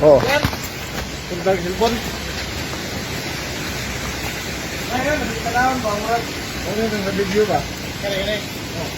Oh. Kung cellphone. Ayun, nagtanawon ba murag? Ano yung sa video ba? Kare kare. Oh.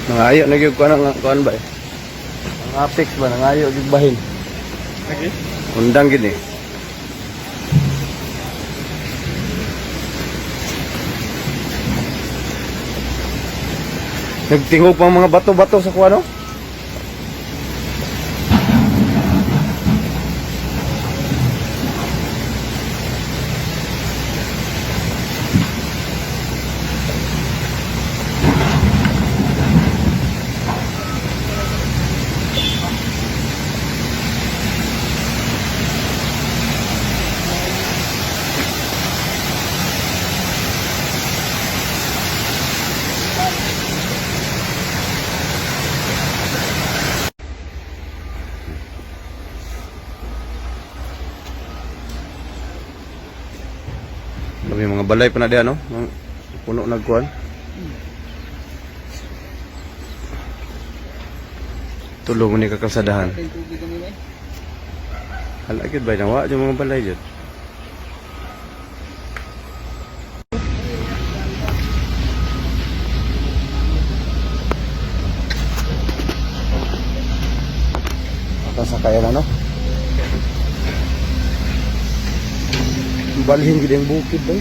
Nangayo na gyud ko nang kuan ba eh. Ang Apex ba nangayo gyud bahin. Okay. Undang gid eh. Nagtingog pa ang mga bato-bato sa kuan, no? Sabi mga balay pa na diyan, no? Mga puno nagkuan. Tulo mo ni kakalsadahan. Hala gyud bay nawa yung mga balay jud. Kasakayan na, no? Balhin gid ang bukid bay.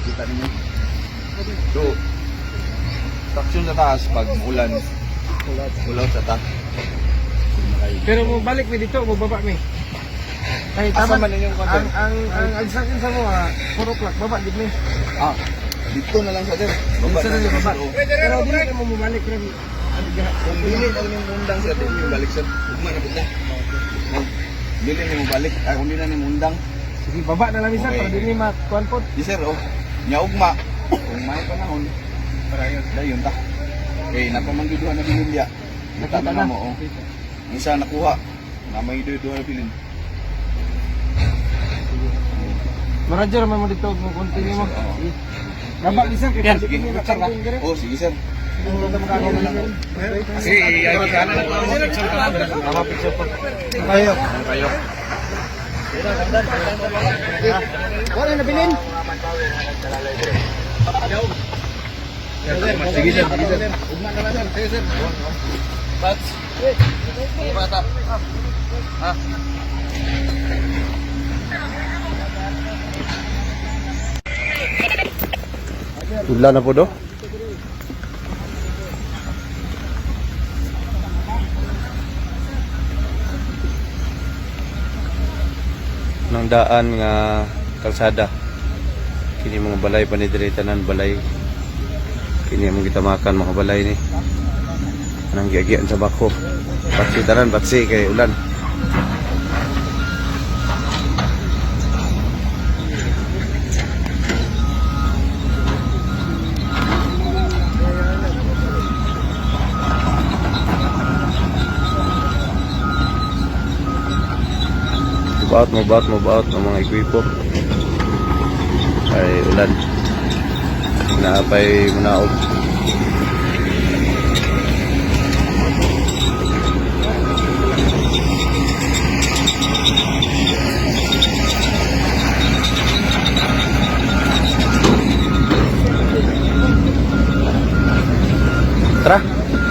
Kita ninyo. So, traction sa taas pag ulan. Ulaw sa taas. Pero mo balik mi dito, mo baba mi. Kay Asa tama man inyong content? Ang sa akin sa mo, 4 o'clock baba gid mi. Ah, dito na lang sa sir. Baba Dito na lang baba. sir, oh. Pero dili na mo mobalik pero Kung dili na lang undang sir, dili mo balik sir. Ugma na punta. Oh, dili na mo balik. Ah, kung dili na nimo undang. Sige, baba na lang mi sir Okay. para dili makuan pod. Di sir, oh. Nya ugma. Kung may panahon, dayon ta. Kay napamanggiduhan na bilin diya. Nakita na mo, oh. Ang isa nakuha. Na may duha na bilin. Manager man mo dito mo continue mo. Oo. Sige. Baba mi sir kay Sige, dili picture ka. Oh, sige sir. Sige, ay Tama picture po. Kayo. Kayo. Wala na bilin. Sige sir, sige sir. Ugma na lang sir. Sige sir. Pats. Bata. Ha? Ulan na po do. Nang daan nga kalsada. Kini mga balay pa ni diri tanan balay. Kini among gitamakan mga balay ni. Anang giagian sa bako. Batsi tanan batsi kay ulan. Move out, move out, move out ng mga ekwipo. Ay ulan. Naapay munaog. Tara.